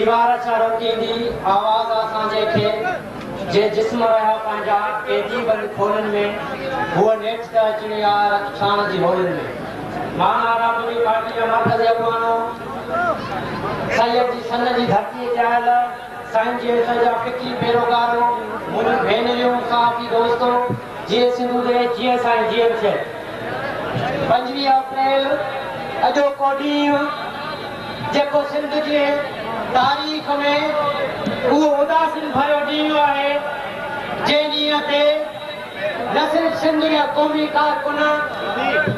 ديوار ڇا روڪيندي آواز اسان جي کي، جي جسم رهيا پنهنجا قيدي بند خولن ۾، هوء نيٺ ته اچڻي آ رتوڇاڻ جي هولن ۾. مان آرام جي پارٽي جا مرڪزي اڳواڻو، سيد جي سن جي ڌرتيء تي آيل سائين جي ايم سيد جا فڪري پيروڪارو، منهنجون ڀينريون، صحافي دوستو، جيئي سنڌو ديس، جيئي سائين جي ايم سيد. 25 اپريل اڄوڪو ڏينهن جيڪو سنڌ جي تاريخ ۾ اهو اداسين ڀريو ڏينهن آهي، جنهن ڏينهن تي نه صرف سنڌ جا قومي ڪارڪن،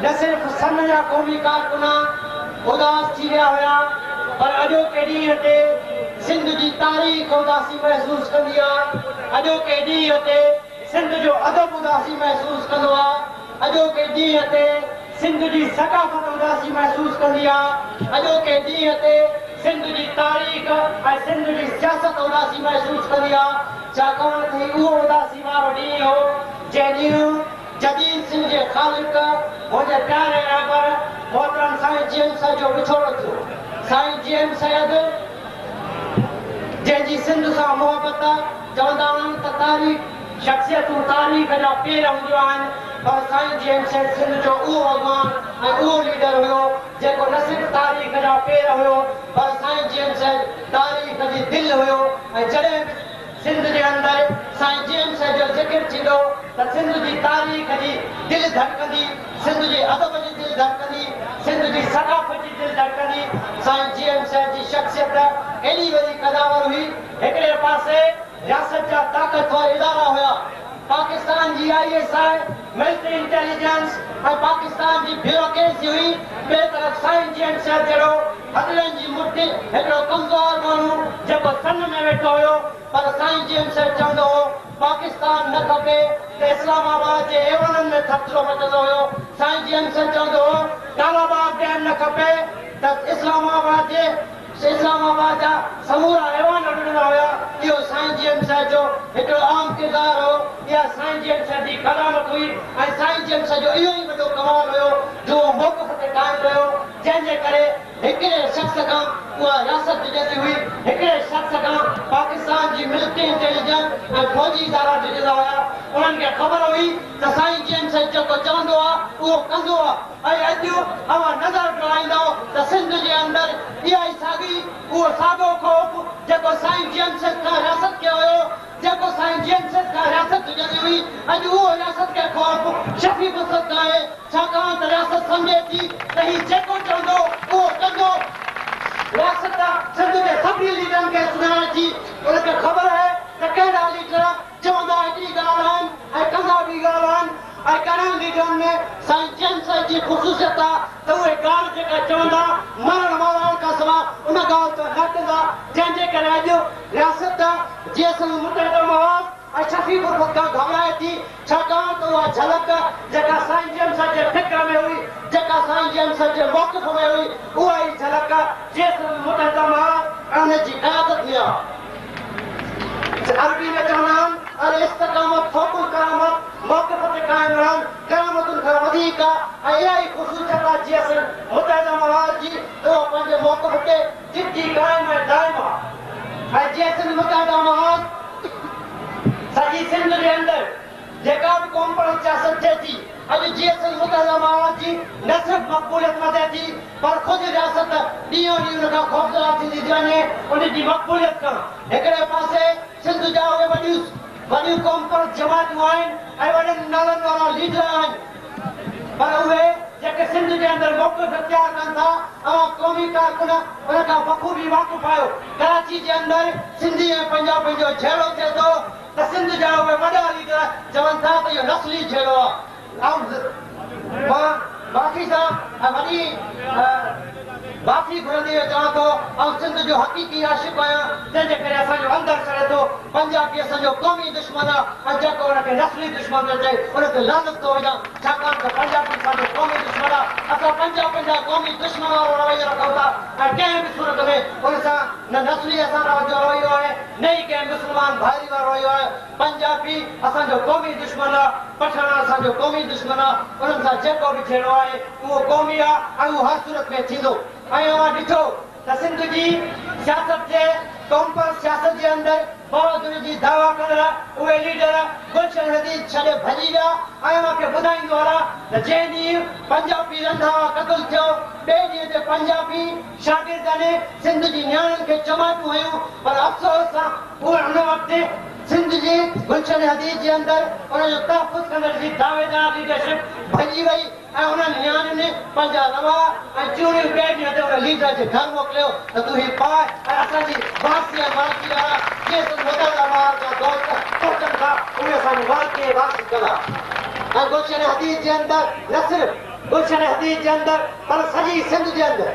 نه صرف سن جا قومي ڪارڪن اداس ٿي ويا هيا، پر اڄوڪي ڏينهن تي سنڌ جي تاريخ اداسي محسوس ڪندي آ، اڄوڪي ڏينهن تي سنڌ جو ادب اداسي محسوس ڪندو آ، اڄوڪي ڏينهن تي سنڌ جي ثقافت اداسي محسوس ڪندي آ، اڄوڪي ڏينهن تي سنڌ جي تاريخ ۽ سنڌ جي سياست اداسي محسوس ڪندي آ، ڇاڪاڻ ته هي اهو اداسي وارو ڏينهن هو، جنهن ڏينهن جديد سنڌ جي خالق، منهنجي پياري رهبر محترم سائين جي ايم سيد جو وڇوڙو ٿيو. سائين جي ايم سيد جنهن جي سنڌ سان محبت، چوندا آهن ته تاريخ، شخصيتون تاريخ جا پير هونديون آهن، پر سائين جي ايم سيد سنڌ جو اهو اڳواڻ ۽ اهو ليڊر هيو، جيڪو نه صرف تاريخ جا پير هيو، پر سائين جي ايم سيد تاريخ جي دل هيو ۽ جڏهن به سنڌ جي اندر سائين جي ايم سيد جو ذڪر ٿيندو ته سنڌ جي تاريخ جي دل ڌڙڪندي، سنڌ جي ادب جي دل ڌڙڪندي، سنڌ جي ثقافت جي دل ڌڙڪندي. سائين جي ايم سيد جي شخصيت ايڏي وڏي قداور هئي، هڪڙي پاسي رياست جا طاقتور ادارا هيا، پاڪستان جي I S I, military intelligence ۽ Pakistan جي بيوروڪريسي هئي، ٻئي طرف سائين جي ايم سيد جهڙو هڏڙن جي مٺ هڪڙو ڪمزور ماڻهو جيڪو سن ۾ ويٺو هيو، پر سائين جي ايم سيد چوندو هو پاڪستان نه کپي ته اسلام آباد جي ايوانن ۾ ٿرٿلو مچندو هيو، سائين جي ايم سيد چوندو هو ڪالاباغ ڊيم نه کپي ته اسلام آباد جي اسلام آباد جا سمورا ايوان اڏڙندا هيا، اهو سائين جي ايم سيد جو هڪڙو اهم ڪردار هو، اها سائين جي ايم سيد جي قدامت هئي ۽ سائين جي ايم سيد جو اهو ئي وڏو ڪمال هيو جو اهو موقف تي قائم رهيو، جنهن جي ڪري هڪڙي شخص کان اها رياست ڊڄندي هئي، هڪڙي شخص کان پاڪستان جي ملٽري انٽيليجنس ۽ فوجي ادارا ڊڄندا هيا، انهن کي خبر هئي ته سائين جي ايم سيد جيڪو چوندو آ اهو ڪندو آ. ۽ اڄ اوهان نظر ڊوڙائيندؤ ته سنڌ جي اندر اها ئي ساڳي اهو ساڳو خوف جيڪو سائين جي ايم سيد کان رياست کي هيو، جيڪو سائين جي ايم سيد کان رياست ڊڄندي هئي، اڄ اهو رياست کي خوف شفيع الفت کان آهي، ڇاڪاڻ ته رياست سمجهي ٿي ته هي جيڪو چوندو اهو ڪندو. رياست سنڌ جي سڀني ليڊرن کي سڃاڻي ٿي، ان کي خبر آهي ته ڪهڙا ليڊر چوندا هڪڙي ڳالهه آهن ۽ ڪندا ٻي ڳالهه آهن ۽ ڪهڙن ليڊرن ۾ سائين جي ايم سيد جي خصوصيت آ ته اهي ڳالهه جيڪا چوندا مرڻ مارائڻ کان سواء ان ڳالهه تان نه هٽندا، جنهن جي ڪري اڄ رياست جي ايس ايم متحده محاذ ۽ شفيع غربت کان گهٻرائي ٿي، ڇاڪاڻ ته اها جهلڪ جيڪا سائين جي ايم سيد جي فڪر ۾ هئي، جيڪا سائين جي ايم سيد جي موقف ۾ هئي، اها ئي جهلڪ جي ايس ايم متحده محاذ ۽ ان جي قيادت ۾ آ. عربي ۾ چوندا آهن، الاستقامت فوق الڪرامت، موقف تي قائم رهڻ ڪرامتن کان وڌيڪ آ ۽ اها ئي خصوصيت آ جي ايس ايم متحده محاذ جي ته اها پنهنجي موقف تي چٽي قائم ۽ دائم آ ۽ جي ايس ايم متحده محاذ سڄي سنڌ جي اندر جيڪا به قومپرست سياست ٿئي ٿي، اڄ جي ايس ايم متحده محاذ جي نه صرف مقبوليت وڌي ٿي پر خود رياست ڏينهون ڏينهن ان کان خوفزده ٿيندي ٿي وڃي، ان جي مقبوليت کان. هڪڙي پاسي سنڌ جا اهي وڏيون وڏيون قومپرست جماعتون آهن ۽ وڏن نالن وارا ليڊر آهن پر اهي جيڪي سنڌ جي اندر موقف اختيار ڪن ٿا، اوهان قومي ڪارڪن ان کان بخوبي واقف آهيو. ڪراچي جي اندر سنڌي ۽ پنجابين جو جهيڙو ٿئي ٿو ته سنڌ جا اهي وڏا ليڊر چون ٿا ته اهو نسلي جهيڙو آهي. آئون مان معافي سان ۽ وڏي معافي گهرندي اهو چوان ٿو، آئون سنڌ جو حقيقي عاشق آهيان، جنهن جي ڪري اسان جو اندر سڙي ٿو. پنجابي اسان جو قومي دشمن آهي ۽ جيڪو ان کي نسلي دشمن ٿو چئي، ان تي لعنت ٿو وجهان، ڇاڪاڻ ته پنجابي اسان جو قومي دشمن آهي. اسان پنجابين سان قومي دشمن وارو رويو رکون ٿا ۽ ڪنهن به صورت ۾ ان سان نه نسلي اسان جو رويو آهي، نه ئي ڪنهن مسلمان ڀائري وارو رويو آهي. پنجابي اسان جو قومي دشمن آ، پٺاڻ اسان جو قومي دشمن آ، انهن سان جيڪو به جهيڙو آهي اهو قومي آ ۽ اهو هر صورت ۾ ٿيندو. ۽ اوهان ڏٺو ته سنڌ جي سياست جي قومپرست سياست جي اندر بهادري جي دعويٰ ڪندڙ اهي ليڊر گلشن حديد ڇڏي ڀڄي ويا ۽ اوهان کي ٻڌائيندو هلان ته جنهن ڏينهن پنجابي رنڌاوا قتل ٿيو، ٻئي ڏينهن تي پنجابي شاگردن سنڌ جي نياڻين کي چماٽون هنيون، پر افسوس سان اهي ان وقت سنڌ جي گلشن حديد جي اندر ان جو تحفظ ڪندڙ جي دعويدار ليڊرشپ ڀڄي وئي ۽ انهن نياڻين پنهنجا روا ۽ چوڙيون ٻئي ڏينهن تي ان ليڊر جي گهر موڪليو ته تون هي پاء ۽ اسان جي واپسي ۽ مالڪي وارا جيئن سنڌ متحده محاذ جا دوست پهچن ٿا، اهي اسان جي مالڪي ۽ واپسي ڪندا. ۽ گلشن حديد جي اندر نه صرف گلشن حديد جي اندر پر سڄي سنڌ جي اندر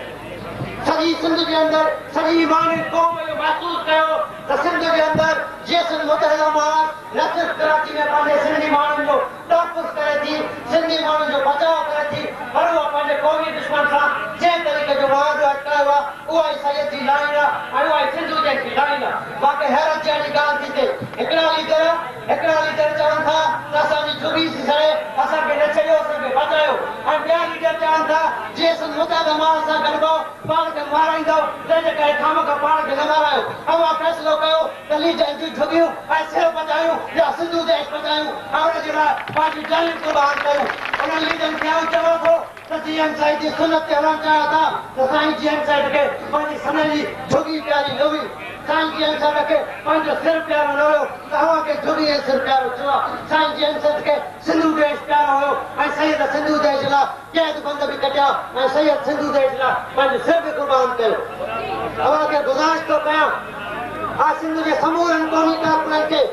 سڄي سنڌ جي اندر سڄي ايماني قوم اهو محسوس ڪيو ته سنڌ جي اندر جيئن سنڌ متحده محاذ نه صرف ڪراچي ۾ پنهنجي سنڌي ماڻهن جو تحفظ ڪري ٿي، سنڌي ماڻهن جو بچاء ڪري ٿي، پر اها پنهنجي قومي دشمن سان جنهن طريقي جو معاهدو اٽڪايو آهي، اها ئي سيد جي لائين آهي ۽ اها ئي سنڌو ديش جي لائين آهي. واقعي حيرت جهڙي ڳالهه ٿي ٿئي. هڪڙا ليڊر هڪڙا ليڊر چون ٿا ته اسان جي جهڳي ٿي سڙي، اسان کي نه ڇڏيو، اسان کي بچايو ۽ ٻيا ليڊر چون ٿا جيئن سنڌ متحده محاذ سان گڏبؤ، پاڻ کي مارائيندؤ، تنهن جي ڪري خامخواه پاڻ کي نه مارايو. اوهان فيصلو ڪيو ته ليڊرن جون جهڳيون ۽ سر بچايون يا سنڌو ديش بچايون ۽ ان جي لاء پنهنجون جانيون قربان ڪيون. انهن ليڊرن کي آئون چوان ٿو ته جي ايم سيد جي سنت تي هلڻ چاهيو ٿا ته سائين جي ايم سيد کي پنهنجي سن جي جهڳي پياري نه هئي. سائين جي ايم سيد کي پنهنجو سر پيارو نه هيو ته اوهان کي جهڳي ۽ سر پيارو ڇو آ؟ سائين جي ايم سيد کي سنڌو ديش پيارو هيو ۽ سيد سنڌو ديش لاء قيد بند به ڪٽيا ۽ سيد سنڌو ديش لاء پنهنجو سر به قربان ڪيو. اوهان کي گذارش ٿو ڪيان آء سنڌ جي سمورن قومي ڪارڪنن کي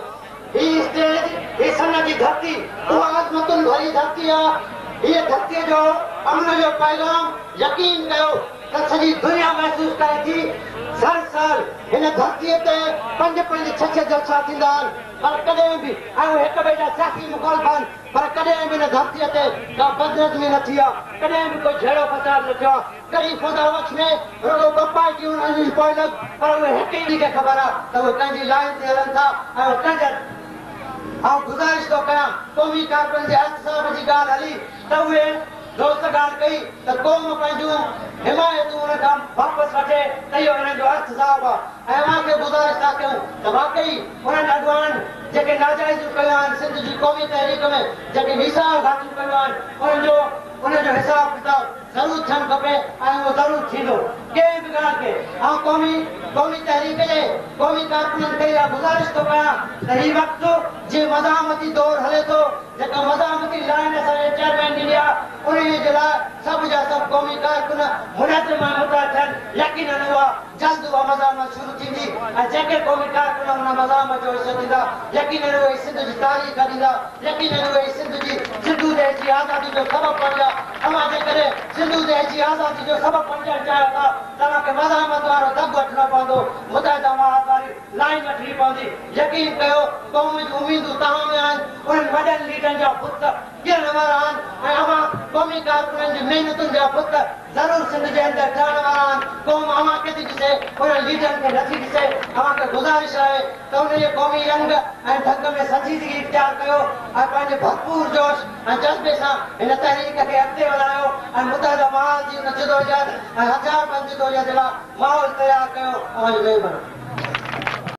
هي اسٽيج، هي سن جي ڌرتي اها عظمتن ڀري ڌرتي آ. هيء ڌرتيء جو امن جو پيغام يقين ڪيو ته سڄي دنيا محسوس ڪري ٿي. هر سال هن ڌرتيء تي پنج پنج ڇهه ڇهه جلسا ٿيندا آهن پر ڪڏهن به ۽ اهي هڪ ٻئي جا سياسي مخالف آهن پر ڪڏهن به هن ڌرتيء تي ڪا بدنظمي نه ٿي آ، ڪڏهن به ڪو جهيڙو فساد نه ٿيو آ. ڳڙهي خدا بخش ۾ رڳو ٻه پارٽيون انهن جي پوئلڳ پر اهي هڪ ئي کي خبر آ ته اهي ڪنهن جي لائين تي هلن ٿا ۽ اهي ڪنهن جا. آئون گذارش ٿو ڪيان قومي ڪارڪنن جي احتساب جي ڳالهه هلي ته اهي دوست ڳالهه ڪئي ته قوم پنهنجون حمايتون انهن کان واپس وٺي ته اهو انهن جو احتساب آ ۽ اوهان کي گذارش ٿا ڪيون ته واقعي انهن اڳواڻن جيڪي ناجائزيون ڪيون آهن سنڌ جي قومي تحريڪ ۾ جيڪي ويساهه گهاتيون ڪيون آهن انهن جو انهن جو حساب ڪتاب ضرور ٿيڻ کپي ۽ اهو ضرور ٿيندو. ڪنهن به ڳالهه کي آئون قومي قومي تحريڪ جي قومي ڪارڪنن کي اها گذارش ٿو ڪيان ته هي وقت جي مزاحمتي دور هلي ٿو جيڪا مزاحمتي لائين اسان جي چيئرمين ڏني آهي انهيء جي لاء سڀ جا سڀ قومي ڪارڪن منظم ۽ متحد ٿين يقينن اها جلد اها مزاحمت شروع ٿيندي ۽ جيڪي قومي ڪارڪن ان مزاحمت جو حصو ٿيندا يقينن اهي سنڌ جي تاريخ ڏيندا، يقينن اهي سنڌ جي سنڌو ديش جي آزادي جو سبب بڻجا. اوهان جيڪڏهن سنڌو ديش جي آزادي جو سبب بڻجڻ چاهيو ٿا ته اوهان کي مزاحمت وارو دڳ وٺڻو پوندو، متحده محاذ واري لائين وٺڻي پوندي. يقين ڪيو قوم جون اميدون توهان ۾ آهن، انهن وڏن ليڊرن جا بت ڪرڻ وارا آهن ۽ اوهان قومي ڪارڪنن جي محنتن جا بت ضرور سنڌ جي اندر ٺهڻ وارا آهن. قوم اوهان کي ٿي ڏسي، انهن ليڊرن کي نٿي ڏسي. اوهان کي گذارش آهي ته انهيء قومي رنگ ۽ ڍنگ ۾ سنجيدگي اختيار ڪيو ۽ پنهنجي ڀرپور جوش ۽ جذبي سان هن تحريڪ کي اڳتي وڌايو ۽ متحده محاذ جي ان جدوجهد ۽ هٿياربند جدوجهد لاء ماحول تيار ڪيو. اوهان جي مهرباني.